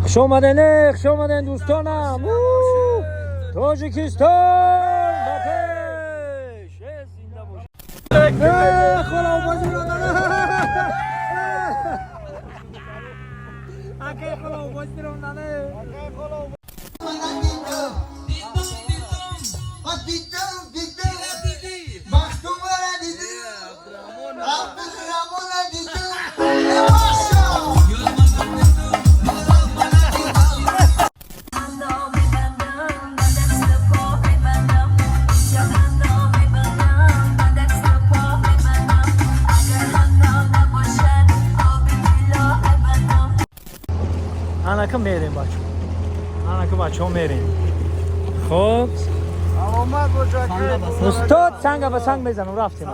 Хуш омаден, хуш омаден, дӯстонам. Тоҷикистон ба пеш! Зинда бошед! Холаобозӣ акай, холаобозӣ рондане. Дидам, дидам, бахтумара дидам, Абдурамона дидам. Маша! اندام بندم با دست و پا ببندم، اندام ببندم با دست و پا ببندم، اگر اندام نباشد آب طلا ببندم. Анака мерем, бачо, анака, бачаҳо, мерем. Хоб, устод, санга ба санг мезанам. Рафтем,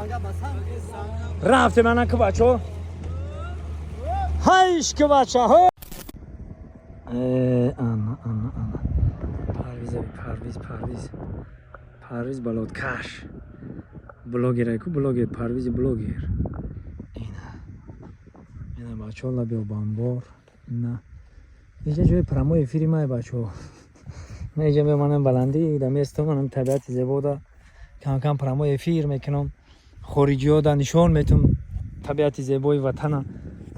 рафтем, анака, бачаҳо, ҳайшки, бачаҳо. Ана, ана, ана, Парвиз, Парвиз, Парвиз, Парвиз балодкаш, блогереку, блогер Парвизи, блогер. Ина, ина, бачаҳо, лаби обанбор. Ина, инҷа ҷои прямой эфири май, бачаҳо. Ман инҷа мемонам, баландӣ да местам, манам табиати зебода камкам прямой эфир мекунам, хориҷиҳо да нишон метум, табиати зебои ватана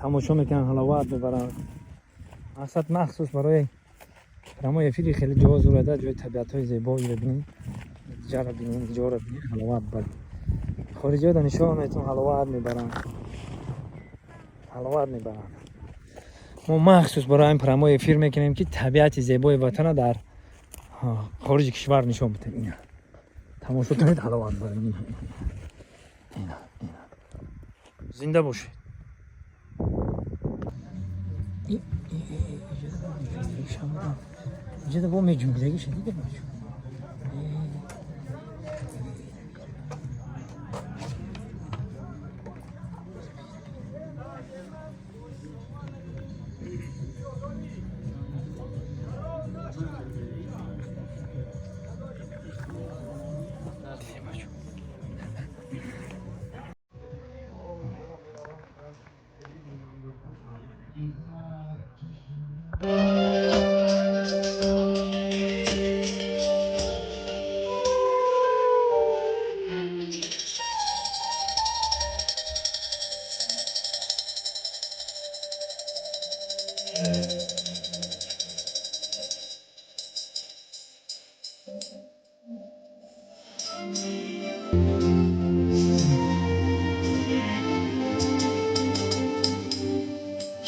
тамошо мекунанд, ҳаловат мебаранд. Мақсад махсус барои прямой эфири хеле ҷо зурада, ҷои табиатҳои зебоиро бинем, ҷара бинем, ҷоро бинем, ҳаловат барем. Хориҷиҳо да нишон метум, ҳаловат мебаранд, ҳаловат мебаранд. Мо махсус барои ҳамин прямой эфир мекунем, ки табиати зебои ватана дар хориҷи кишвар нишон бидем. Ина, тамошо кунед, ҳаловат барем. Ина, ина, ина. Зинда бошед. Инҷа бо меҷунбидагиша дидем, бачо. Дидем, бачо.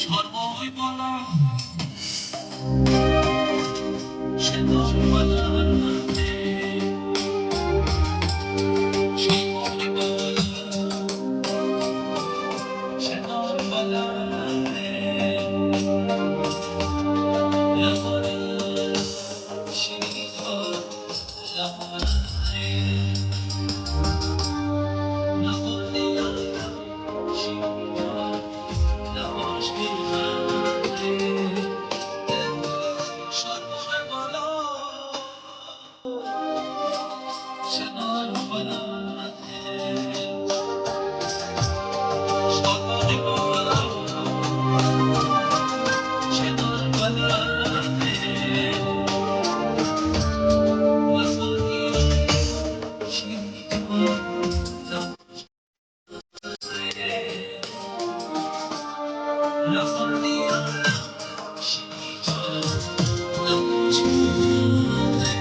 چارباغی بالا، چنار بلنده، چارباغی بالا، چنار بلنده، لبانه شیرین لبانه، لبانه شیرین لباش میخنده، چارباغ بالا، چنار بلنده، چارباغ بالا، چنار بلنده، لبانی شیرین لباش، لبانی شیرین لباش میخنده.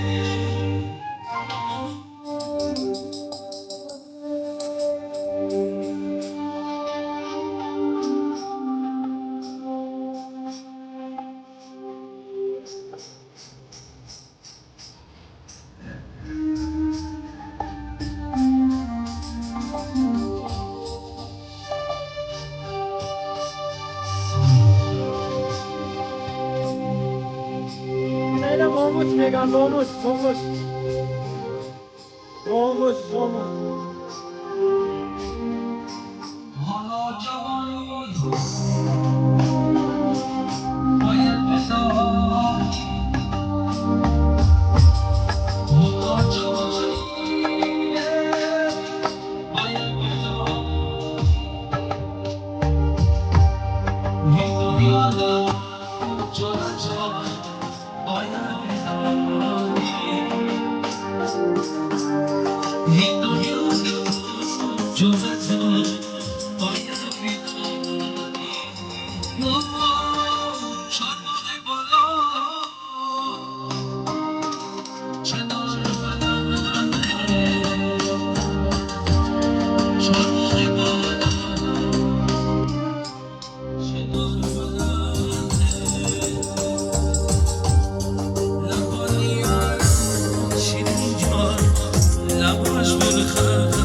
Ина момус меган, момус, момус, момус, момус. حالا جوانی باید بسازی، حالا جوانی باید بسازی، این دنیا جز چارباغ بالا چنار بلنده چارباغ بالا چنار بلنده لبانی شیرین جان لباش برخنده.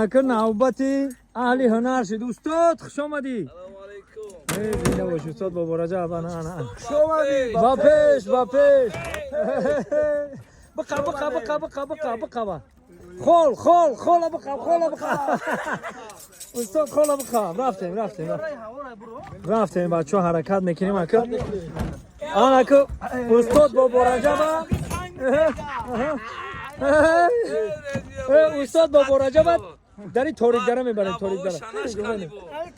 Ака, навбати аҳли ҳунар шуд. Устод, хуш омадӣ. Зинда бош, устод Бобораҷаб. Ана, ана. Ба пеш, ба пеш. Биқа, биқа, биқа, биқа, биқа, биқа. Хол, хол, хола биқа, хола биқа. Устод, хола биқа. Рафтем, рафтем. Рафтем, бачаҳо, ҳаракат мекунем, ака. Ана ку устод Бобораҷаба. Устод Бобораҷаба дар ин торик дара мебарем, торик дара.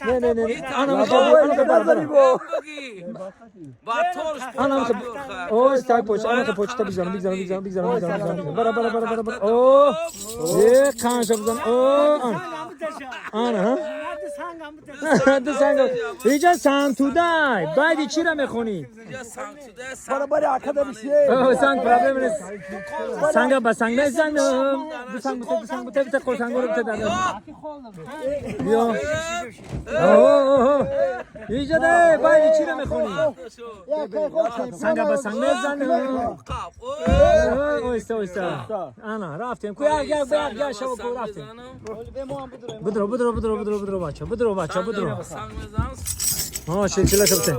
Не, не, не, ана мехоҳам. Ана мехоҳам. Ой, так поч, ана почта бигзарам, бигзарам, бигзарам, бигзарам, бигзарам. Бара, бара, бара, бара, бара. О! Е, қанша бизан. О, ана. Ана, ҳа? Ду санг. Иҷа сангтудай. Байди чира мехонӣ? Санг проблем нест. Санга ба санг мезанам. Ду санг бите, ду санг бите, бите, қол сангоро бите дар. Биё. О, иҷа де, байди чира мехонӣ? Санга ба санг мезанам. Оҳиста, оҳиста. Ана, рафтем. Ку як, як, як, як шава ку рафтем. Будро, будро, будро, будро, будро, бача. Будро, бача, будро. Ҳо, шилшила шабте.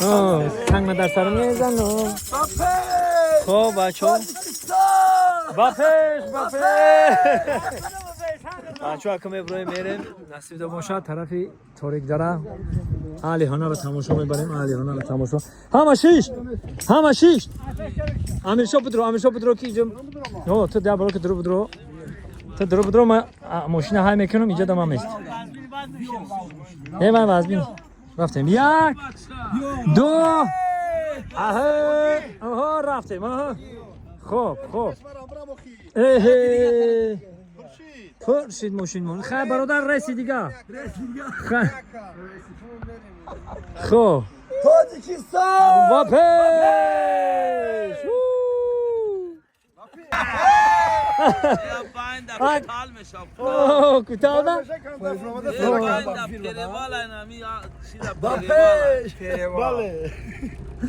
Ҳо, санг ма дар сар мезанам. Хоб, бачо. Ба пеш, ба пеш. Бачо, ака меброем, мерем. Насиб да бошад, тарафи торик дара. Аҳли ҳунарро тамошо мебарем, аҳли ҳунарро тамошо. Ҳама шиш! Ҳама шиш! Амиршо, будро, Амиршо, будро ки иҷо. Ҳо, ту да баро ки дуру будро. Ту дуру будро, ма мошина ҳай мекунам, иҷо да ман мест. Не, ман вазбин. Рафтем. Як, ду, аҳа, аҳа, рафтем, аҳа. Хоб, хоб. Эҳе. Пур шид мошинмон. Хай, бародар, реси дига. Хай. Хоб. Тоҷикистон! Ба пеш! У! О, куталда? Ба пеш!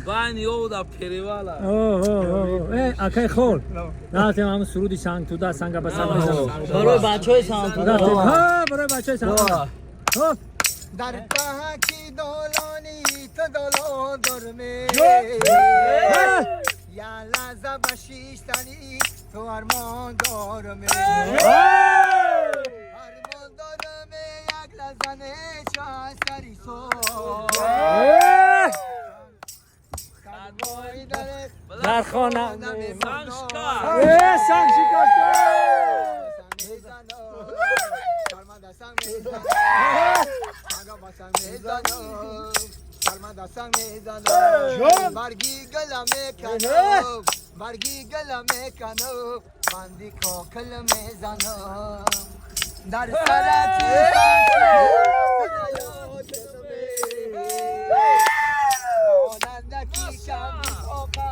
О, о, о, э, акай хол. Рафтем, ҳамун суруди сангтуда, санга ба санг мезанам. Барои бачаҳои сангтуда. Рафтем. Ҳа, барои бачаҳои сангтуда. Ҳоп. Дар таҳки долони ту долон дорме. Ҳа! Я лаҳза ба шиштани ту армон дорме. Армон дорме як лаҳза неча сари сол. Э! Сарвои даре Дар хона. Э, санг шикаста! Санг мезанам, шарманда санг мезанам, санга ба санг мезанам, шарманда санг мезанам, барги гала меканам, барги гала меканам, банди кокил мезанам. Дар сарати монандаки шамси оқа.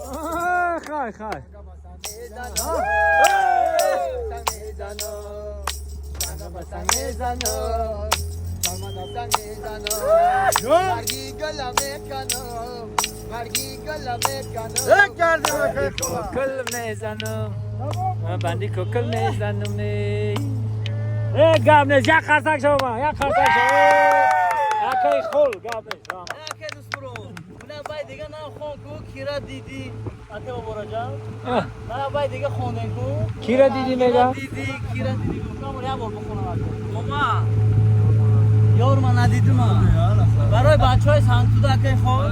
А, хай, хай. Кокил мезанам. Банди кокил мезанам. Э, гап нест, як қарсак шава, як қарсак шава. Акай хол, гап нест. Ака дӯстбро, на бай дига на хон ку кира дидӣ, ака Бобораҷаб. На бай дига хондем ку. Кира дидӣ мега? Дидӣ, кира дидӣ гуфтам, як бор бихонам, ака. Ёр ман надидим. Барои бачаҳои сангтуда, акай хол.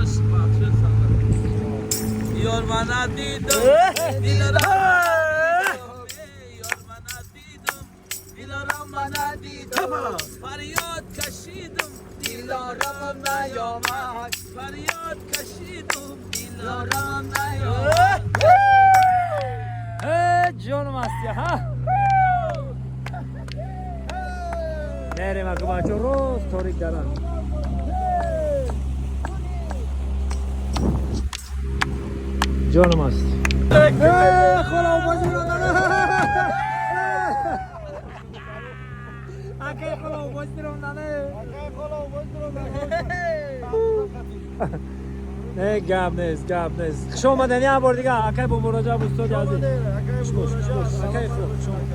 Ёр мана дидум, дилорам, ёр мана дидум, дилорам мана дидум, фарёд кашидум, Дилорам наёмад, фарёд кашидум, дилорам наёмад. Э, ҷонум ҳасти, ҳа? Мерем, ака бачо, рост торик дара. Ҷонум аст. Э, холаобозиро. Акай холаобозиро. Не, гап нест, гап нест. Хуш омадед як бор дига, акай Бобораҷаб, устоди азиз. Хуш бош, хуш бош. Акай хуш, хуш омадед.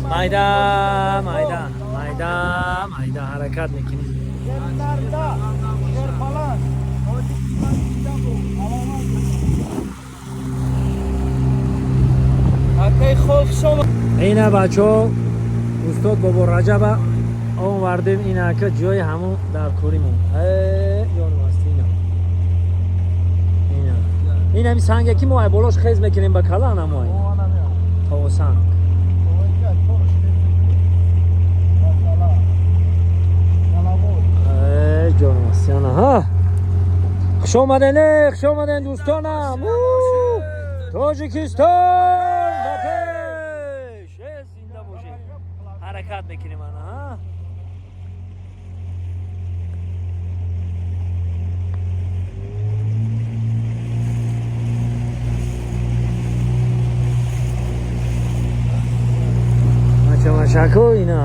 Майда, майда, майда, майда ҳаракат мекунем. Акай хол, хуш омад. Ина бачаҳо, устод Бобо Раҷаба овардем. Ина ака, ҷои ҳамун дар коримон. Ҷонум аст, ина, ина, ин ҳами санге ки мо ай болош хез мекунем ба кала, анамоай то санг. Ҷонум аст, яна ҳа. Хуш омаден, хуш омаден, дӯстонам. Тоҷикистон ба пеш! Зинда бошед. Ҳаракат мекунем, ана ҳа. Мачамачако, ина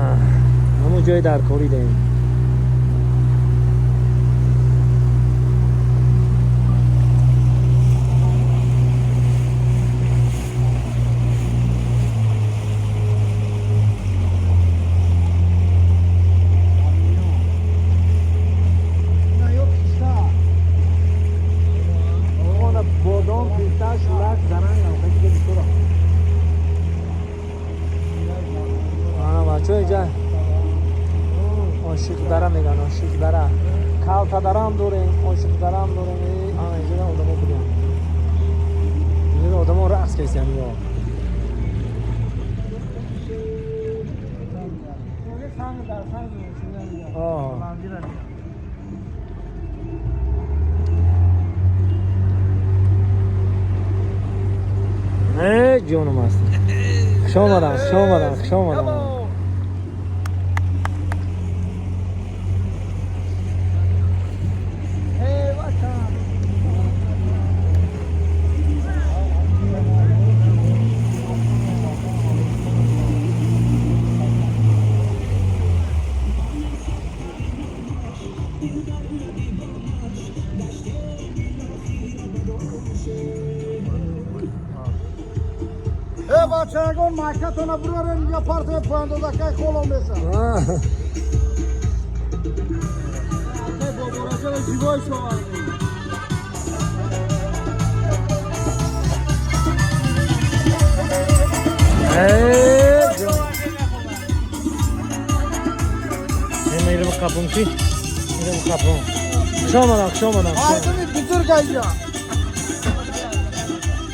ҳамун ҷои дар корӣ даем. Бодом, писта, шулак, заранг, дига бисёра. Ана бачо, иҷа Ошиқдара меган, Ошиқдара. Калтадарам дорем, Ошиқдарам дорем. Ана иҷа одамо будем, иҷа одамо рақс кесиям ё. Оҳ. Э, ҷонум аст. Хуш омадам, хуш омадам, хуш омадам. Э, бачаягон, майкатона бурарен, инҷа партия пояндозакай холо меса. Бобораҷаба живой шовардем. Э, ҷон. Меирам қапум ки? Меирам қапум. Хуш омадам, хуш омадам. Хуш омадам. Мардуми бузурга инҷа.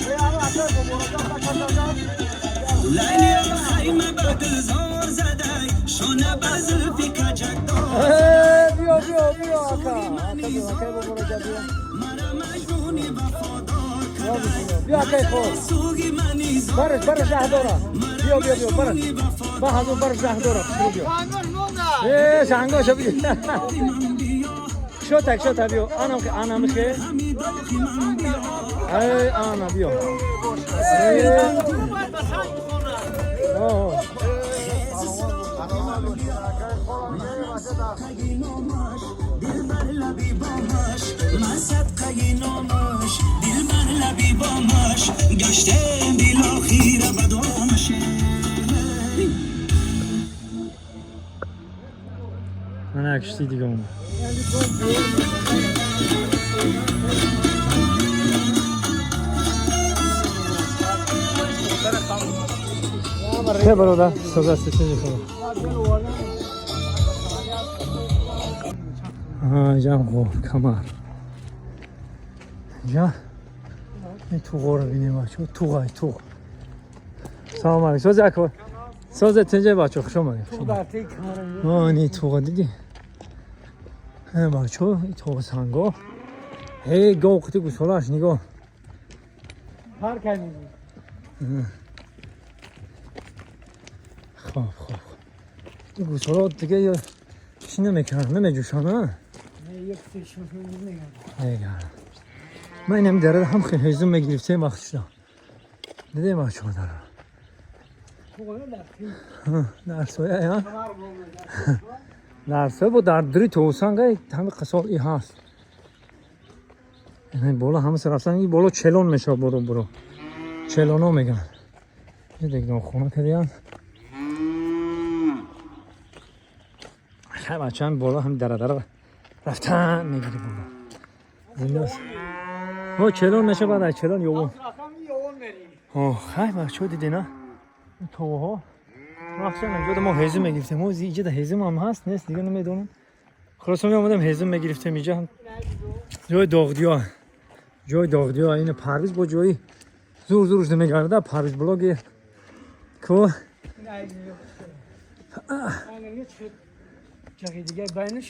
Э, ана акай Бобораҷаб такашаган. خیمه به گلزار زده شانه به زلفی کجک Э, биё, биё, биё, ака. Ака, биё, акай Бобораҷаб, биё. مرا مجنونی وفادار Биё, биё, биё, акай хол. سوگی منی زار Бараш, бараш заҳдора. Биё, биё, биё, бараш. Ба ҳазор бараш заҳдора. Хушрӯ биё. Э, сангоша биё. Шота, шота биё. Анам ки, анам ки. Э, ана биё. Э. Оҳ. دلبر لبی بامش من صدقه نامش دلبر لبی بامش گشته بالاخیره بدامش. Мана кишти дига омад. Хе, бародар, соза сетини кун. Аҳа, инҷам ғор, камар. Инҷа ин туғоро бинем, бачаҳо, туғай, туғ. Салом алейкум. Сози ако. Созе тинҷа, бачаҳо, хуш омадед. Хуш омадед. Ани туға дидӣ? Э, бачаҳо, ин туға санго. Эй, гов қити гусолаш, нигоҳ. Пар кардем. Хоб, хоб. Ин гусолаҳо дига ё чӣ намекунанд, намеҷӯшанд, а? Ман инам дара ҳам хеле ҳезум мегирифтем вақт шуда. Дидем бачаҳо дара. Дар соя я. Дар соя бо дар дури товсанга ҳами қисол и ҳаст. Ин боло ҳама рафтан, ин боло челон мешавад, буро буро. Челоно меган. Дигдон хона кардиям. Хай бачаам боло ҳам дара дара рафтан мегири боло. Зиндааст. О челон мешавад, баъд аз челон ёвон. Хай бачаҳо дидена? Товаҳо. Махсусан инҷо мо ҳезум мегирифтем. Мо инҷо ҳезум ҳам ҳаст, нест, дига намедонам. Хулоса меомадем ҳезум мегирифтем инҷо. Ҷои доғдиё. Ҷои доғдиё ин Парвиз бо ҷои зур зурш намегарда, Парвиз блогер. Ко ҷаги дига байниш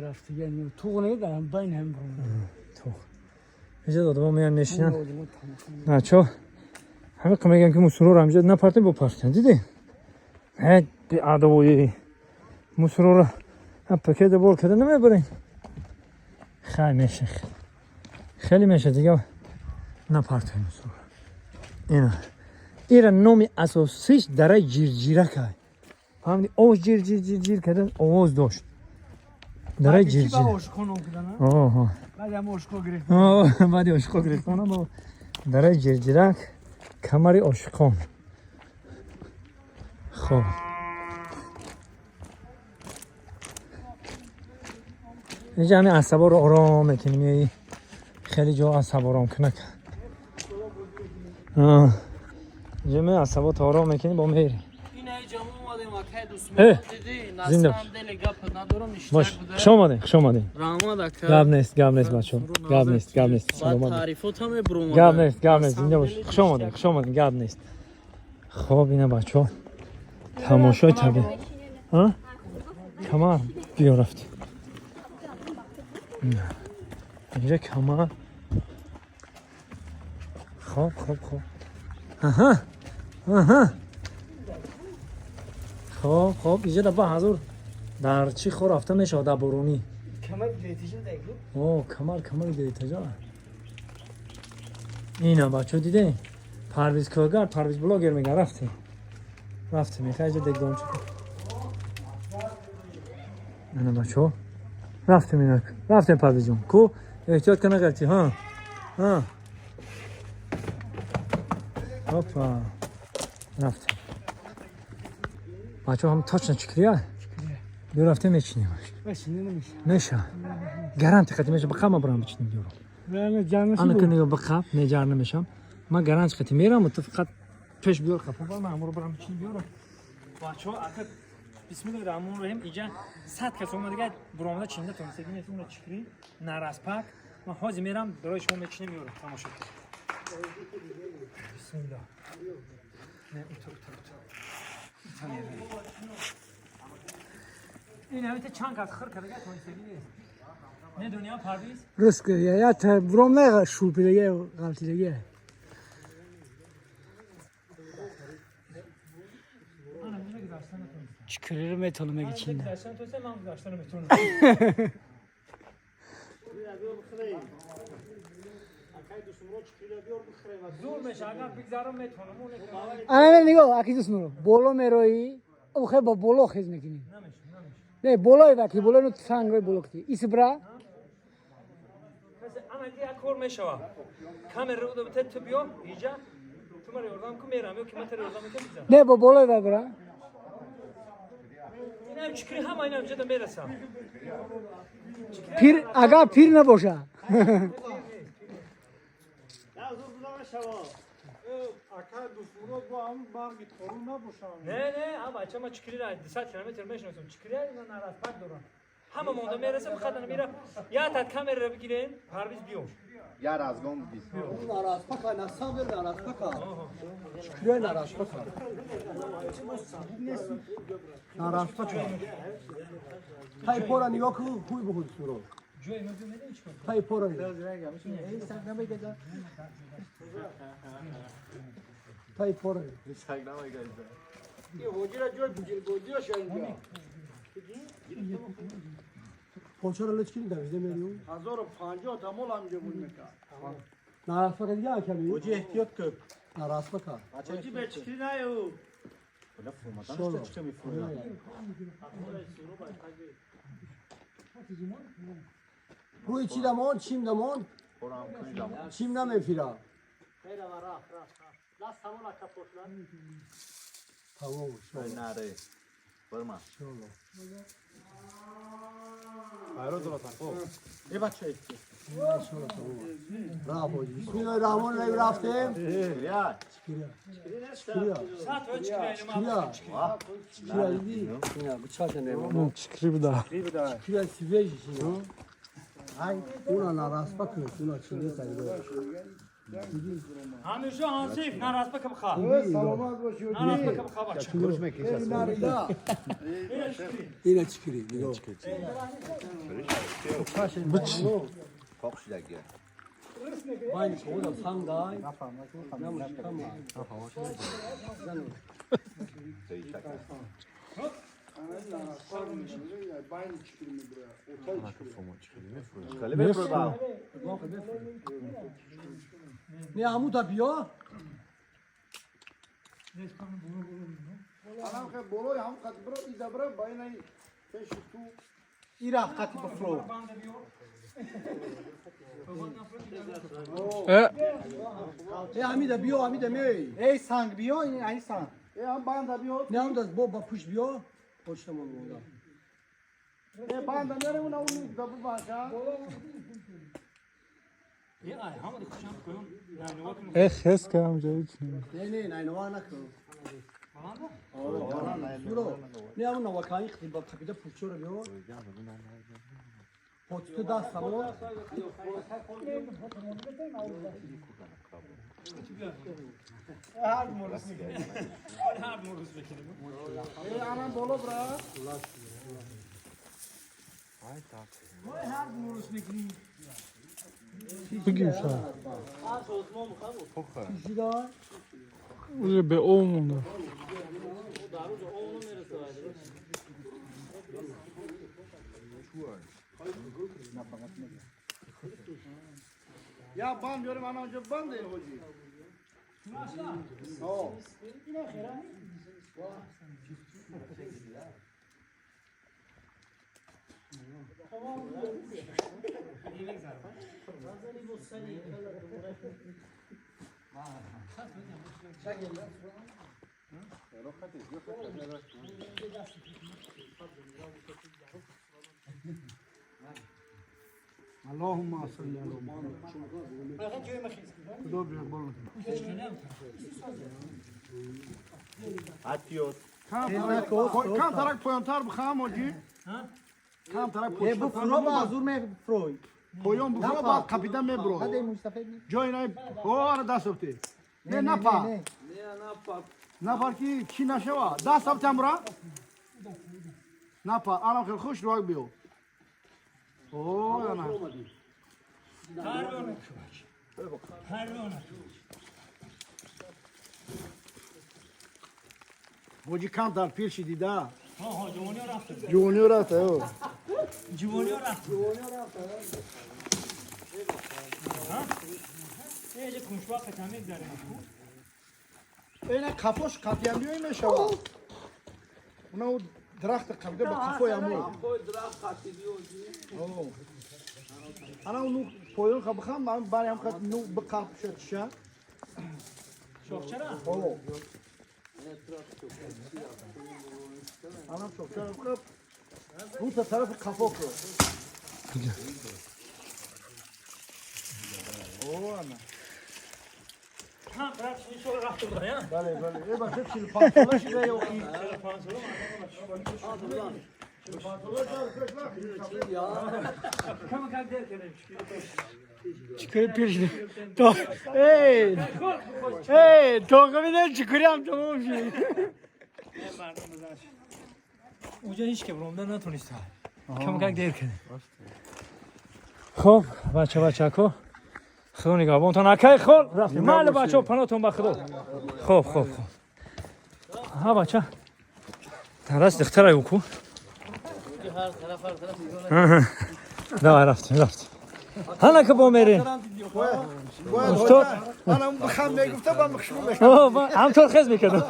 рафтига туғ не дар байн ҳам туғ. Инҷо одамон меян мешинанд. Бачаҳо ҳамин қа мегӯям ки мусурора ҳаминҷо напартем, бо партем. Дидӣ? Ҳе беадабои мусурора пакета бор карда намебарем. Хай меша. Хеле меша дига напартем мусурора. Ина. Ира номи асосиш дараи ҷирҷирак ай. Фаҳмидӣ? Овоз ҷир ҷир ҷир ҷир кардан овоз дошт. Дараи ҷирҷир. Оҳо. Баъди ошиқо гирифтана бо дараи ҷирҷирак камари ошиқон. Хоб. Инҷа ҳамин асаборо ором мекунем. Меои хеле ҷо асаб ором кунак. Инҷа ме асабото ором мекунем, бо мери. Бош, хуш омадем, хуш омадем. Раҳмат ака. Гап нест, гап нест бачаҳо. Гап нест, гап нест. Саломат. Таърифот ҳам мебуром. Гап нест, гап нест. Зинда бош. Хуш омадем, хуш омадем, гап нест. Хоб ина бачаҳо. Тамошои табиат. Ҳа? Камар биё рафт. Инҷа камар. Хоб, хоб, хоб. Аҳа. Аҳа. Хоб, хоб, инҷа ба ҳазур дар чӣ хор рафта мешавад дар боронӣ. Камар дейтижа дайгу. О, камар, камари дейтижа. Ина бачаҳо дидем? Парвиз кӯгар, Парвиз блогер мега рафтем. Рафтем, мехай инҷа дегдонча. Ана бачаҳо. Рафтем инак. Рафтем Парвизҷон. Ку эҳтиёт кана ғалти, ҳа. Ҳа. Опа. Рафтем. Бачаҳо ҳам точно чикрия? Биё рафтем мечинем. Меша. Гаранти қати меша, ба қаб ма барам бичинем биёрам. Ана ки нигоҳ ба қаб, не ҷар намешам. Ман гаранти қати мерам, ту фақат пеш биёр қафо бар, ман ҳаморо барам бичинем биёрам. Бачаҳо ака бисмиллоҳи раҳмони раҳим инҷа 100 кас омадига буромада чинда тонистагӣ нест, уна чикри нараспак. Ман ҳозир мерам барои шумо мечинем меёрам, тамошо кунед. Бисмиллоҳ. Не, ута, ута, ута. Ута мерам. Ин ҳамита чанд кас хир кардага тонистагӣ нест. Медонӣ Парвиз? Рост я та бром не шурпидаге ғалтидаге. Чикриро метавонам меги чинда. Гузаштан тонистам, ман гузаштан наметавонам. Зур меша, агар бигзарам метавонам. Ана нигоҳ, аки дӯст боло мероӣ, охе бо боло хез мекунӣ. Намеша, намеша. Не, болои ваки, болои ну сангои боло кти. Исбра. Ана як кор мешава. Камера ро бите ту биё инҷа. Ту маро ёрдам кун, мерам ё ки ман туро ёрдам мекунам бизан. Не, бо болои ва бра. Инам чикри ҳама инам инҷа да мерасам. Пир агар пир набоша. Не, не, а бача ма чикри ра 200 километр мешиносам. Чикри ина нараспак дорам. Ҳама монда мераса, фақат ана мера. Я тат камера бигирем, Парвиз биё. Я разгон бис. Нараспака, насабер нараспака. Чикрия нараспака. Нараспака. Тай пора нигоҳ кун, хуй бихӯр суро. Ҷои мо биё медонӣ чӣ кор? Тай пора. Тай пора. Почара леч кини давиде мериу. 1050 تا مال همینجا بود میکرد. Нарасба ка дига аками. Оҷи эҳтиёт кӯ. Нарасба ка. Оҷи бечкри наю. Шоло. Рӯи чӣ дамон? Чим дамон? Чим намефира. Хейра ва рафт, рафт, рафт. Даст самон ака пошла. Тамом, шоло. Наре. Барма. Шоло. Э бача эҳтиёт. Шоло тамом. Рафт ҳоҷи. Бисмиллоҳи раҳмони раҳим рафтем. Чикрия. Чикиря. Чикиря. Чикиря. Чикиря диди? Ина, бучата нема. Чикри буда. Чикиря свежий чина. Ай, уна нараспа кун, уна чине сари. Ҳамеша ҳансиф нараспа ка бихо. Саломат бошی. Нараспа ка бихо бача. Ина чикири, нигоҳ. Байни кода сангай. Намуш кама. Не амуда биё. الان که بالای هم قد برو ایده برو با این پیش تو. Ира қати бифро. Э амида биё, амида мей. Эй санг биё, ин ай санг. ای هم بند بیاد. Не амуда бо ба пушт биё. Почтамон монда. ای بند نره اون اون دبو باشه. Эх, хес кам ҷои чи. Не, не, найнова накун. Суро. Не аму навакани хти ба қапида пушчора биё. Почта даст само. ای الان بالا برو. Бигим ша. Чида? Уже бе ов монда. یا بند بیاریم الان اونجا بند ای حاجی. آه. اللهم صل على محمد. خدا بیار Атиёт. کم ترک پایانتر بخوام حاجی. کم ترک Э буфро ба зур мефрой. پایان بخوام بعد قپیده میبرو. Хаде мустафед. جای نه آره دست افتی. نه نپا. نپا کی چی نشوا دست افتی امرا. نپا الان خیلی خوش روک بیو. اوه نه. حاجی کم تر پیر شدی دا. ها جوانی رفت. جوانی رفته او. جوانی رفت. ها؟ ای کنشوا قطعه داریم. اینا کفاش قطعی بیای میشه. اونا او درخت قبیده با کفای امو. انا اونو پایان خب بخوام من برای هم خط نو بقاب شد شه. شاخچرا؟ او. انا شوکچرا بخوام. رو تا طرف کفا کو. او انا. ها رفت شو رفت بودا یا؟ بله بله. ای بچه 45 ساله شده یا کی؟ کم کم دیر کردیم. Чикри пир шуд. То эй! Эй, тоқамида чикриам тамом шуд. اونجا هیچ که برامده نتونست. کم کم دیر کردیم. Хоб, бача бачако. Худо нигаҳбонтон. Акай хол рафтем. Майли бачаҳо, паноҳтон ба Худо. Хоб, хоб, хоб. Ҳа бача. Тарас духтарай ку. Давай, рафтем, рафтем. Ҳана ки бо мерем. Устод. Манам бихам мегуфта, ба михшум мекардам. Ҳамтор хез мекардам.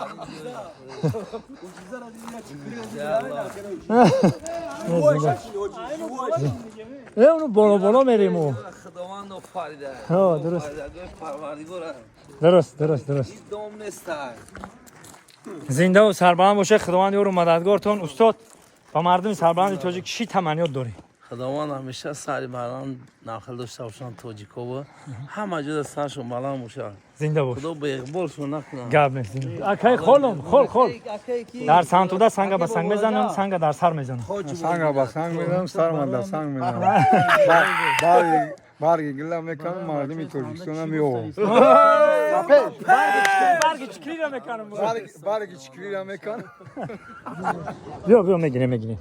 Уну боло боло мерем. Худованд офарида. Дуруст. Дуруст, дуруст, дуруст. Дом нест. Зинда ва сарбаланд бошед, Худованд ёру мададгортон. Устод, ба мардуми сарбаланди тоҷик чӣ таманниёт дорӣ? Худованд ҳамеша сари баланд нақл дошта бошанд тоҷиково. Ҳама ҷода саршон баланд бошад. Зинда бош. Худо ба иқболшон накунад. Гап нест. Акай холум, хол, хол. Дар сантуда санга ба санг мезанам, санга дар сар мезанам. Санга ба санг мезанам, сарма дар санг мезанам. Барги гила меканам, мардуми Тоҷикистона меовам. Барги чикрира меканам. Барги чикрира меканам. Биё, биё, мегирем, мегирем.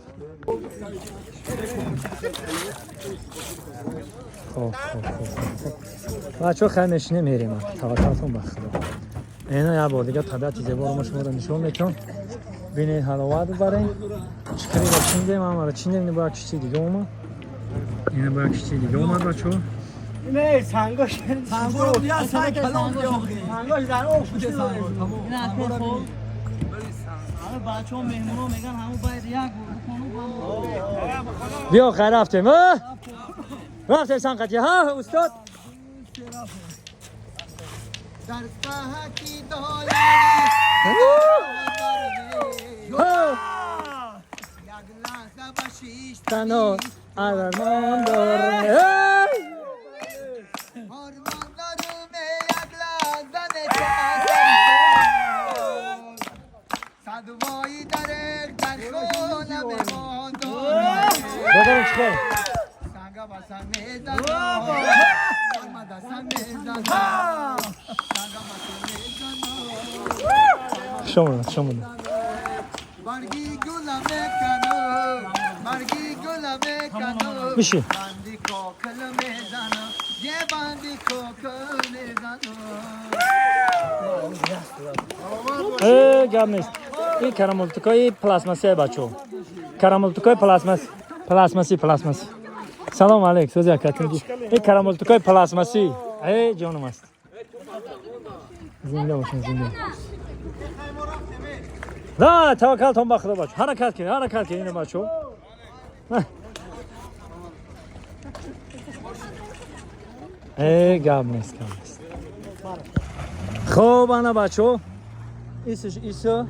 Хоб, хоб, хоб. Бачаҳо, хай мешинем, мерем. Таваккалтон ба Худо. Ина як бор дига табиати зеборо мо шуморо нишон мекунам. Бинед, ҳаловат бибарем. Чикриро чиндем, ҳамаро чиндем, ина бо як киштии дига омад. Ина бо як киштии дига омад, бачаҳо. Не, сангош. Сангош, санг калон сангош дар об шуда сангош. Ина акай хол. Ҳама бачаҳо меҳмонҳо меган ҳаму бояд як бухону. Биё, хай рафтем. Рафтем санқати, ҳа, устод? Дар саҳати долари як лаҳза ба Тано армон дорам. Армон дорум, як лаҳза нишастам. Садвои дареғ дар хона мемон дорам. Бодарем чӣ хел? Санга ба санг мезанам, сарма дар санг мезанам, санга ба санг мезанам. Хуш омадед, хуш омадед. Барги гула меканам, барги гула меканам. Бишин. Банди кокил мезанам, е банди кокил мезанам. Э, гап нест. Ин карамултукои пластмассия, бачаҳо. Карамултукои пластмасс, пластмасси, пластмасси. Салом алейк, сӯзи акатинги. Ин карамултукои пластмасси. Э, ҷонум аст. Зинда бошен, зинда. Да, таваккалтон ба Худо, бачаҳо. Ҳаракат кунед, ҳаракат кунед, ина бачаҳо. Э, гап нест, гап нест. Хоб, ана бачаҳо. Исш, исо.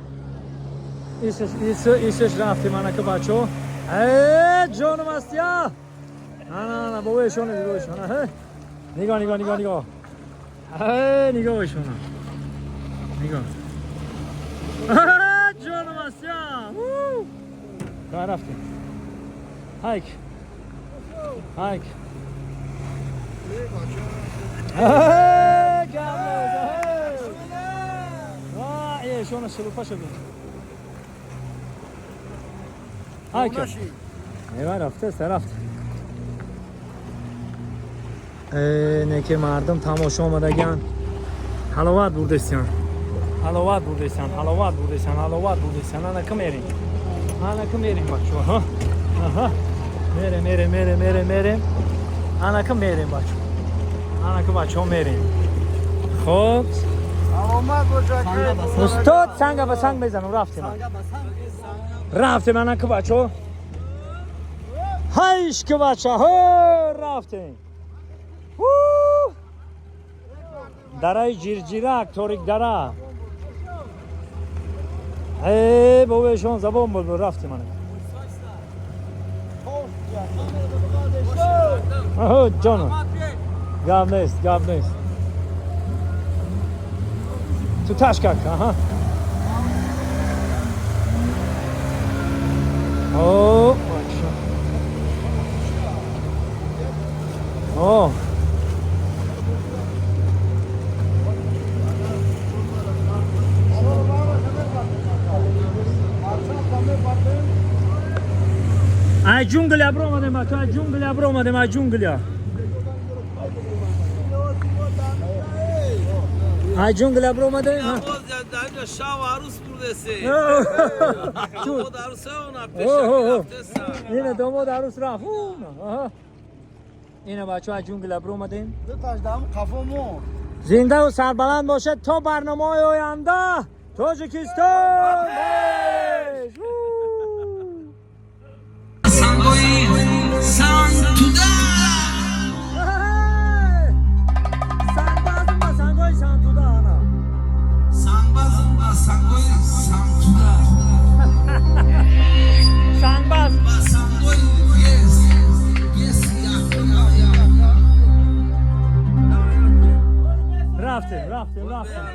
Исш, исо, исш рафтем анака бачаҳо. Э, ҷонум аст я. Ана, ана, бобоешон, бобоешон. Нигоҳ, нигоҳ, нигоҳ, нигоҳ. Э, нигоҳ ешона. Нигоҳ. Ҷонум аст я. Кай рафтем? Хайк. Хайк. Э, гап нест. Э, шона шелупа шуд. Хайк. Ева рафте, рафт. Э, неки мардум тамошо омадаган. Ҳаловат бурдесиян. Ҳаловат бурдесиян, ҳаловат бурдесиян, ҳаловат бурдесиян. Ана ки мерем. Ана ки мерем, бачаҳо. Аҳа. Мерем, мерем, мерем, мерем, мерем. Ана ки мерем, бачаҳо. Ана ки бачаҳо мерем. Хоб. Саломат бошад. Устод, санга ба санг мезанам, рафтем. Рафтем, ана ки бачаҳо. Ҳайш ки бачаҳо рафтем. Дараи ҷирҷирак, торик дара. Э, бобоешон забон буд, рафтем ана. Аҳо, ҷоно. Гап нест, гап нест. Ту ташкак, аҳа. О, О. Ай ҷунглия биромадем, бачо, ай ҷунглия биромадем, ай ҷунглия. Ай ҷунгла биромадаем. Боз дар шав арӯс бурдесе. Домод арӯсона пешаки рафтеса. Ина домод арӯс рафт. Ина бачаҳо аз ҷунгла биромадем. Ду таждам қафо мо. Зиндаву сарбаланд бошед то барномаҳои оянда. Тоҷикистон! Сангои сангтуда. Сангбазм ба сангои сангтуда ана. Сангбазм ба сангои сангтуда. Сангбазм. Ба сангои yes. Yes як як. Рафтем, рафтем, рафтем.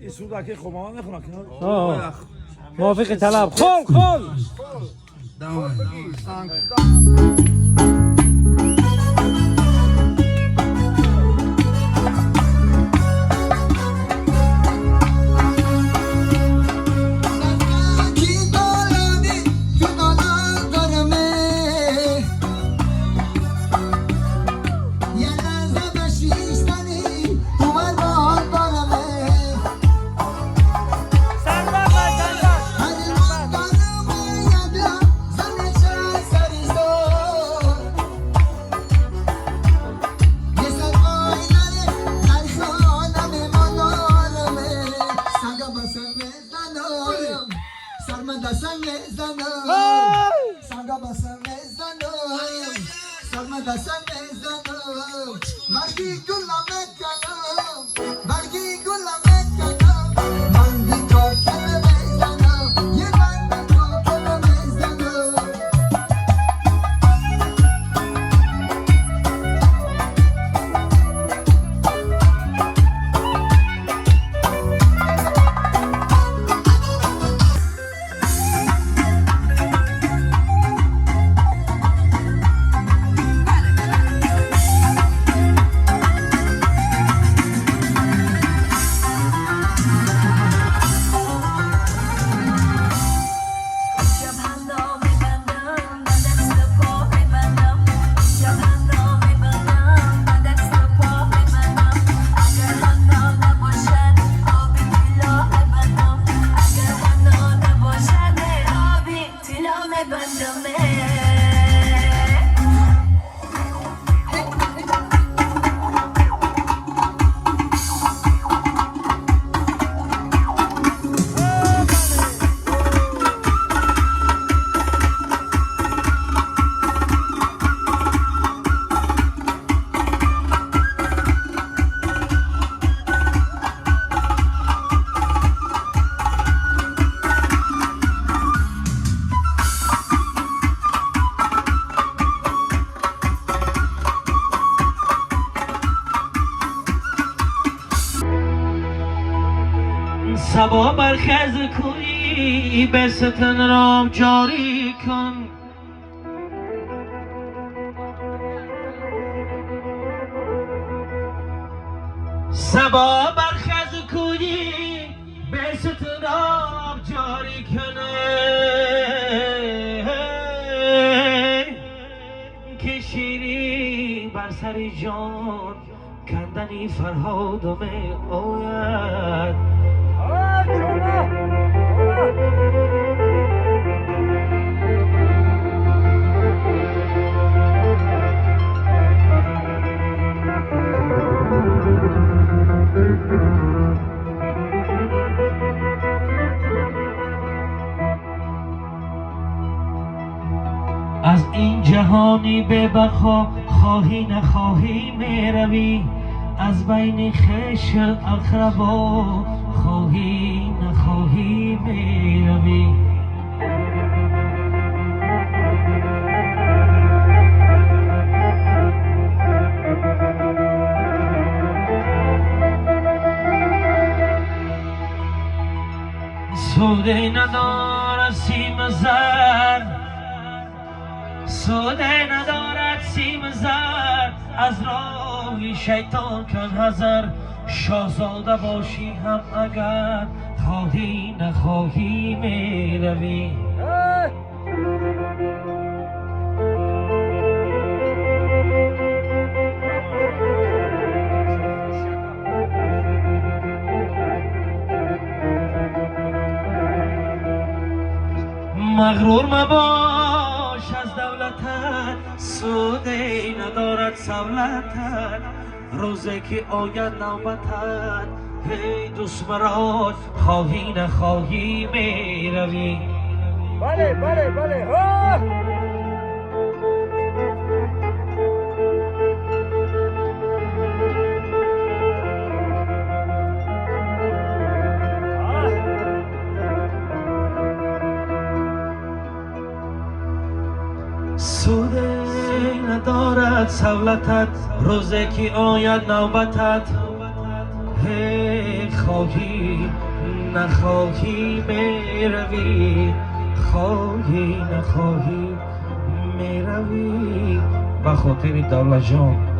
Ин судаки хомава мехонад. Мувофиқи талаб. Хол, хол. Давай. کی دالانی تو دالا دارمه یه لحظه بشیشتنی تو من بار دارمه Сангбаз ба сангбаз. هر من دارمه یه بیا زن چه سریزار یه سرمای داره در خانم ما دارمه سنگ بسم زنم سرمده سنگ زنم سنگ بسم زنم سرمده سنگ زنم برگی گلم کنم برگی گلم کنم من بیکار کنم زنم یه من بیکار کنم زنم. شب حنا میبندم به دست و پا میبندم، شب حنا میبندم به دست و پا میبندم، اگر حنا نباشد آبی طلا میبندم، اگر حنا نباشد آبی طلا میبندم. سبا برخیز کوی به ستن را جاری کن. سبا برخیز کوی به ستن را جاری کن که شیری بر سر جان کندنی فرهاد می آید. از این جهانی به بقا خواهی نخواهی می روی، از بین خویش اقربا خواهی نخواهی می روی. سوده ندارد سیم زر، سوده ندارد سیم زر، از راه شیطان کن حذر. شاهزاده باشی هم اگر خواهی نخواهی می روی. Мағрур мабош аз давлатат, суде надорад савлатат. Рӯзе ки ояд навбатат, ҳей дӯстмарод, хоҳӣ нахоҳӣ меравӣ. Бале, бале, бале. Суде надорад савлатат, рӯзе ки ояд навбатат, ҳей хоҳӣ нахоҳӣ меравӣ, хоҳӣ нахоҳӣ меравӣ. Ба хотири Давлатҷон.